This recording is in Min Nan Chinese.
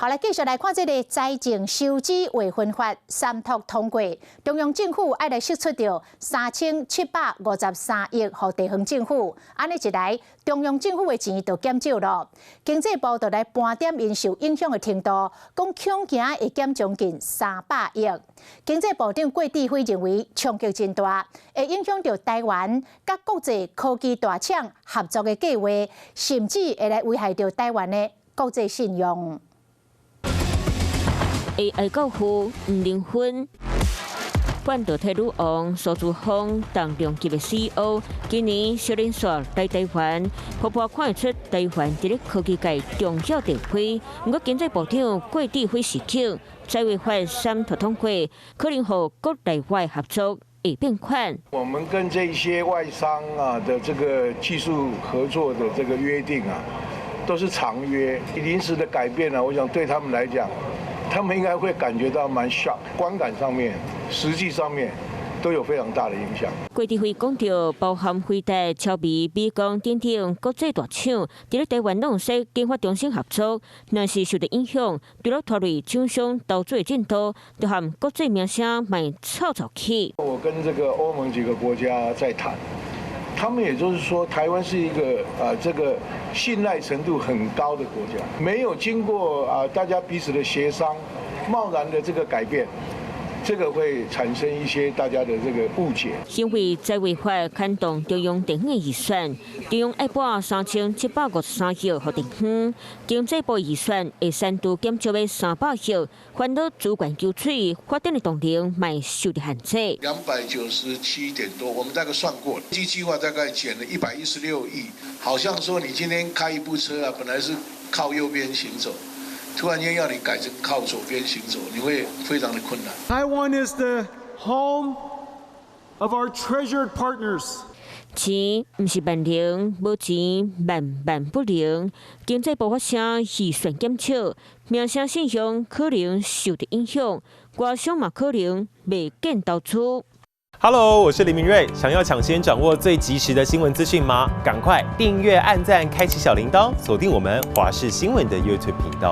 來繼續來看這个財政收支劃分法三讀通過，中央政府愛來釋出著3753億予地方政府，按呢一來，中央政府的錢就減少囉。經濟部就來盤點𪜶受影響的程度，講恐驚會減將近300億。經濟部長郭智輝認為衝擊真大，會影響著台灣佮國際科技大廠合作的計劃，甚至會來危害著台灣的國際信用。 AI 教父毋靈魂，半導體女王蘇姿豐重量級的 CEO，今年小連續來台灣，婆婆看會出台灣佇咧科技界重要地位。毋過經濟部長郭智輝是講，債務法三讀通過，可能予國內外合作會變款。我們跟這些外商啊的這個技術合作的這個約定啊，都是長約，臨時的改變呢，我想對他們來講，他們應該會感覺到蠻 shock，觀感上面、實際上面都有非常大的影響。郭智輝講著，包含輝達、超微、美光等等國際大廠，佇咧台灣攏設研發中心合作，若是受著影響，除了拖累廠商投資進度，就和國際名聲嘛會臭臭去。我跟這個歐盟幾個國家在談，他們也就是說，台灣是一個啊這個信賴程度很高的國家，沒有經過啊大家彼此的協商，貿然的這個改變，這個會產生一些大家的這個誤解。因為債務法牽動中央地方的預算，中央愛撥3753億予地方，經濟部預算會三度減少欲300億，煩惱資源抽水發電的動能嘛會受著限制。297點多，我們大概算過，經濟計劃大概減了116億，好像說你今天開一部車啊，本來是靠右邊行走，突然間要你改成靠左邊行走，你會非常的困難。 Taiwan is the home of our treasured partners. 錢毋是萬能，無錢萬萬不能。經濟部發聲預算減少，名聲信用可能受著影響，外商嘛可能袂見投資。 Hello，我是林明瑞，想要搶先掌握最及時的新聞資訊嗎？趕快訂閱、按讚、開啟小鈴鐺，鎖定我們華視新聞的 YouTube 頻道。